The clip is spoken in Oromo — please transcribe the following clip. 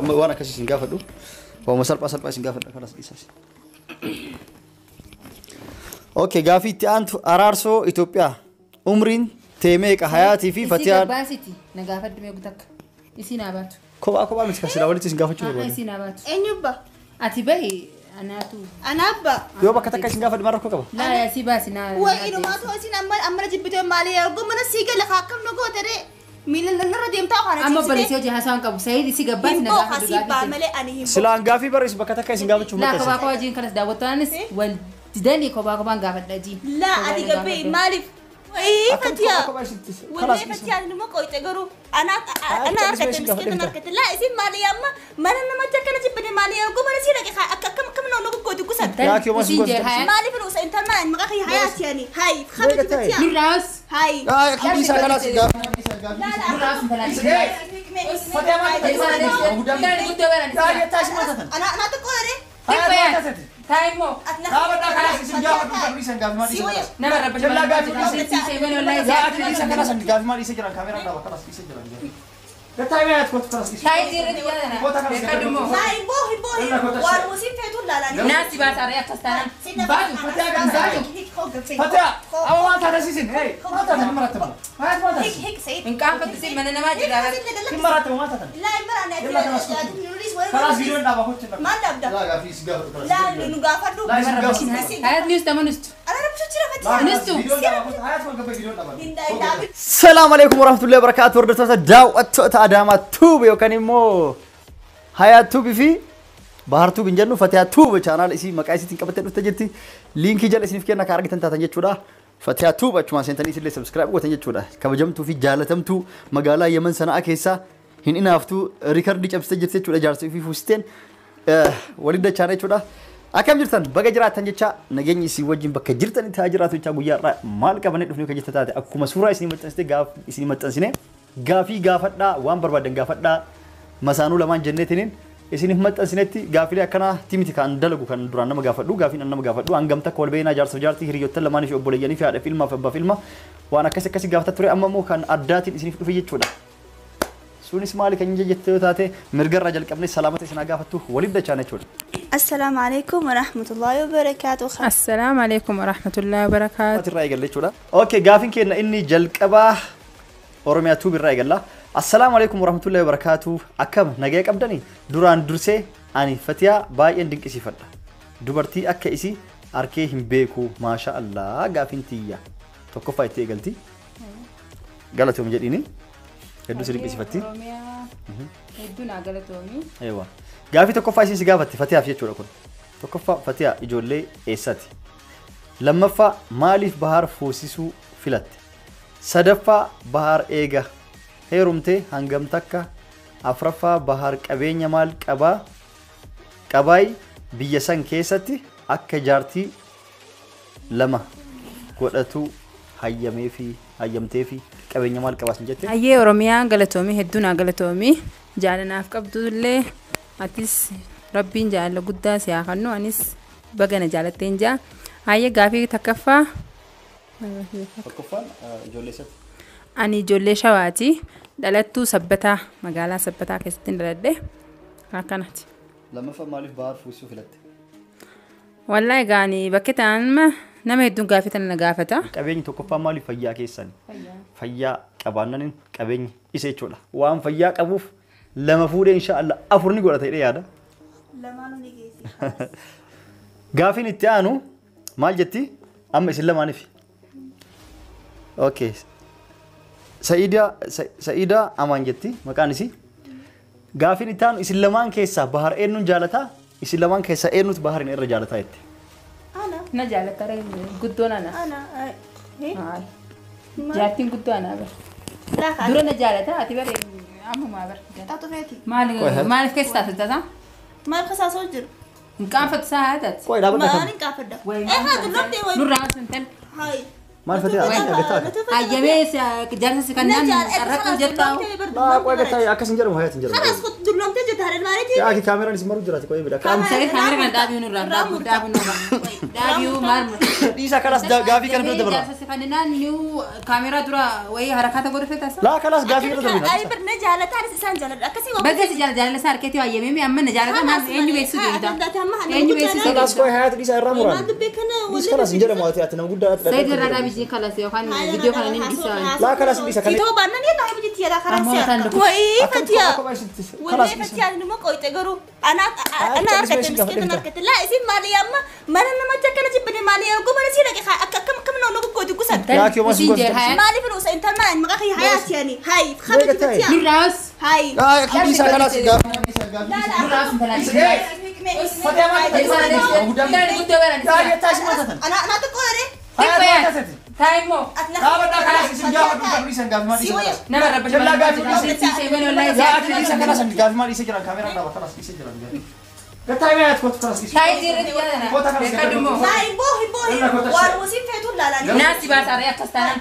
Amma waan akkasii isin gaafadhu. Waanuma salphaa salphaa isin gaafadha kanas dhiisas. Okay, gaafii itti aantu Araarsoo Itoophiyaa. Umriin tee meeqa Hayaatii fi Isii Fatiyaan gabbaasiti na gaafadhu mee takka. Isii naa baatu. Kophaa kophaa miti kan silaa walitti isin gaafachuu Haa barbaade. isii naa baatu. Eenyu ba? Ati bahi anaatu. Ana abba. Yoo bakka takka isin gaafadhu maal rakkoo qaba? Laa yaa sii baasi naa. Way inumaatu isin amma amma na jibbitee maali ergo mana sii gala kaa akkam na goote ree? Miila narra deemtaa kana Amma obboleessi hojii haasawaan qabu. Sayid isii gabbaasi Hin na boo gaafadhu kasii baa gaafii. malee ani hin boo. Silaan gaafii barreessu bakka takka isin gaafachuuf Laa maxxanse. kophaa kophaa jiin kanas daawwattaanis wal didanii kophaa kophaan gaafadha jiin. Laa ati gabbee maaliif? Wayii Akkam Fatiyaa. kophaa kophaa isin Wallee kalaas dhiisa. Fatiyaa numa qoyte garuu ana ana Akka argatte isin miskiina gaafadhe argatte. Laa isin maali amma mana namatti akkana jibbite maali ergo mana sii dhaqe akka akkam akkam na gogooti gusan. Yaa kiyoo mas Isiin gosa jee hayaa. Maaliif nu isa intalmaa maqaa kiyya hayaati ani. Hayi Meeqa kabaji ta'e? Fatiyaa. Nurraas. Hayi. Yaa akki dhiisaa kalaas gaafii. Nurraas intalaa. Fatiyaa maal taate? Guddoo baran. Yaa jettaa isin maal taatan? Ana ana tokko yeree. Hayaa maal taate? Taa'immoo. Dhaabadhaa kalaas isin gaafadhu kan dhiisan gaafii maal dhiisa kalaas. Nama rabba Jallaa gaafii dhiisa. Yaa akki dhiisa kalaas gaafii maal dhiisa jiran kaameraan dhaaba kalaas dhiisa jiran. Gattaa himee hayat kootu kalaas dhiisa. Taa'ii irratti yaadana. Koota kanas Beekadhu Laa hin boo hin boo waan musiin feetuun laalanii. Naasi baasa akkas taanaan. Baatu. Fatiyaa amma maal taate siisin? Hey maal taate hin marattamu? Hayat maal taate? Hin qaanfattu siin mana namaa jira. Hin marattamu maal taatan? Kalaas viidiyoon dhaaba kootu. Maal dhaabda? Laa gaafii isin gaafadhu kalaas. Laa nu gaafadhu. Laa isin gaafadhu. Hayat ni usta manustu. Salaam alaikum warahmatullahi wabarakatuh. Hordoftoota daawwattoota Adaamaa Tuube yookaan immoo Hayaat Tuubii fi Bahar Tuubi hin jennu Fatiyaa Tuube chaanaal isii maqaa isiitiin qabattee dhufte jirti. Liinkii jala isiniif kenna kan argitan taatan jechuudha. Fatiyaa Tuube achumaan seentanii isillee subscribe gootan jechuudha. Kabajamtuu fi jaalatamtuu magaalaa Yemen Sana'aa keessaa hin inaaftuu riikardii cabsitee jirti jechuudha. Jaarsa fi fuusteen waliin dachaana jechuudha. Akkam jirtan baga jiraattan jecha nageenyi isin wajjin bakka jirtanitti haa jiraatu jecha guyyaa har'aa maal qabannee dhufnee kan jette taate akkuma suuraa isinii maxxansite gaaf isinii maxxansine gaafii gaafadhaa waan barbaadan gaafadhaa masaanuu lamaan jenneetiniin isiniif maxxansinetti gaafilee akkanaa miti kan dalagu kan duraan nama gaafadhu gaafiin an nama gaafadhu hangam takka wal beeknaa jaarsaaf jaartii hiriyoottan lamaanii fi obboleeyyanii fi haadha fi ilmaa fi abbaa fi ilma waan akkas akkasii gaafata ture amma immoo kan addaatiin isiniif dhufe jechuudha. Sunis maali kan jette yoo taate mirgarraa jalqabnee salaamata isin haa gaafattu waliif dachaan jechuudha. Assalaamu alaikum warahmatullahi wabarakaatuh. Assalaamu alaikum warahmatullahi wabarakaatu. Irraa eegalla jechuudha. Okay, gaafiin keenya inni jalqabaa Oromiyaa Tuub irraa eegalla. Assalaamu alaikum warahmatullahi wabarakaatuh. Akkam nagaya qabdanii? Duraan dursee ani Fatiyaa baay'een dinqisiifadha. Dubartii akka isii arkee hin beeku. Maasha Allah gaafiin tiyya. Tokkoffaa itti eegalti. Galatoom jedhiini. Hedduu si dinqisiifatti. Oromiyaa hedduu naa galatoomi. Eewwa. Gaafii tokkoffaa isin si gaafatte Fatiyaaf jechuudha kun. Tokkoffaa Fatiyaa ijoollee eessaati? Lammaffaa maaliif Bahar fuusisuu filatte? Sadaffaa Bahar eega heerumte hangam takka? Afraffaa Bahar qabeenya maal qabaa? Qabaay biyya san keessatti akka jaartii lama godhatu hayyamteefi qabeenya maal qabaas hin jette? Hayyee Oromiyaan galatoomi hedduu naa galatoomi. Jaalanaaf qabdullee atis rabbiin jaalala guddaa si haa kennu anis bagana jaalatteen jaa. Hayyee gaafii takkaffaa. Tokkoffaan ijoollee eessaati? Ani ijoollee shawaati. Dhalattuu Sabbataa magaalaa Sabbataa keessatti dhaladhe. Akkanati. Lammaffaa maaliif Bahar fuusisuu filatte? Wallaahi gaani bakki ta'an nama hedduun gaafii tana na gaafata. Qabeenyi tokkoffaa maaliif fayyaa keessani? Fayyaa qabaannaniin qabeenyi isa jechuudha. Waan fayyaa qabuuf lama fuudhee insha Allah afur ni godhata jedhee yaada. Lamaanuu ni geessi. Gaafiin itti aanu maal jetti? Amma isin lamaaniif. Okay. Sa'iidaa Amaan jetti maqaan isii. Gaafiin itti aanu isin lamaan keessaa Bahar eenyuun jaalataa? Isin lamaan keessaa eenyutu Baharin irra jaalataa jette? Ana. Na jaalata guddoon ana. Ana. Jaartiin guddoo ana bara. Laa Dura na jaalata ati bara ammumaa bara. Taatu feeti. Maaliif keessa taasifta? Maal kasaasoo jiru? Hin qaanfattu saa haa taate. Qoy dhaabadha Maal kan. hin qaanfadha? Eh haa dullomtee wayi. Nurraa sun tal. Hayi. Maal Fatiyaa? Gataa. Hayyamee jaarsa si kannaan carraaquu jettaa. Laa qoy gataa akkas hin jedhamu hayaat hin jedhamu. Kanas dullomtee jirta haadha malee Yaa akhi kaameraan isin maru jiraati qoyee bidha. Sa'id kaamera kana dhaabii nurraa dhaabii dhaabii nurraa dhaabii maal Dhiisa kalas gaafii kana bira dabarra. Jaarsa sifanninaan niu kaameraa dura wayii harakata godhu fetas. Laa kalas gaafii bira Ay dabarra. bir na jaalataan isaan jaaladha. Akkasii waan Baga si jaalala jaalala isaa harkeetii wayyamee amma na jaalata maal eenyu beeksisuu deemta? Eenyu beeksisuu Kalas deemta? qoy hayaat dhiisa irraa Maal muraan. dubbii kana Dhiis kalas hin jedhamu ati ati nama guddaa ati Sa'id irraa dhaabii jee kalas yookaan viidiyoo kana ni dhiisa. Laa kalas dhiisa Si ta'uu baannaan yaa ta'uu bijitti yaada karaa Ammoo si mataan harka. dhufu. Wayii Akkam Fatiyaa. kophaa isitti kalas Wallee dhiisa. Fatiyaan immoo qoyxe garuu ana ana Akka argatte bismeessi miskiina gaafa argatte. Laa isin maali amma mana namatti akkana jibbine maali ergoo mana sii dhaqe akka akkam akkam nama gogooti gusan. Yaa kiyoo mas Isiin gosa. jee hayaat. Maaliif nuusa intalmaa maqaa kiyya hayaati yani. Hayi Meeqa kabaju ta'e? Fatiyaa. Nurraas. Hayi. Yaa akhi dhiisa kalas gaafii dhiisa gaafii. Nurraas intalaa. Fatiyaa maal Guddoo baran. Yaa jettaa isin maal taatan? Ana ana tokko yeree. Hayaat maal taatati? Taa'immoo. Dhaabadhaa kalas isin gaafa dhugaa dhiisan gaafii maal dhiisa kalas. Nama rabba Jallaa gaafii dhiisa. Yaa akhi dhiisa kalas gaafii maal dhiisa jiran kaameraan dhaaba kalas dhiisa jiran gaafii. Gattaa himee hayaat kootu kalas dhiisa. Taa'ii jirri Koota kanas yaadana. Beekadummoo. Laa hin boohi boohi. Waan musiin feetuun laalanii. Naasi baasaaree akkas taanaan.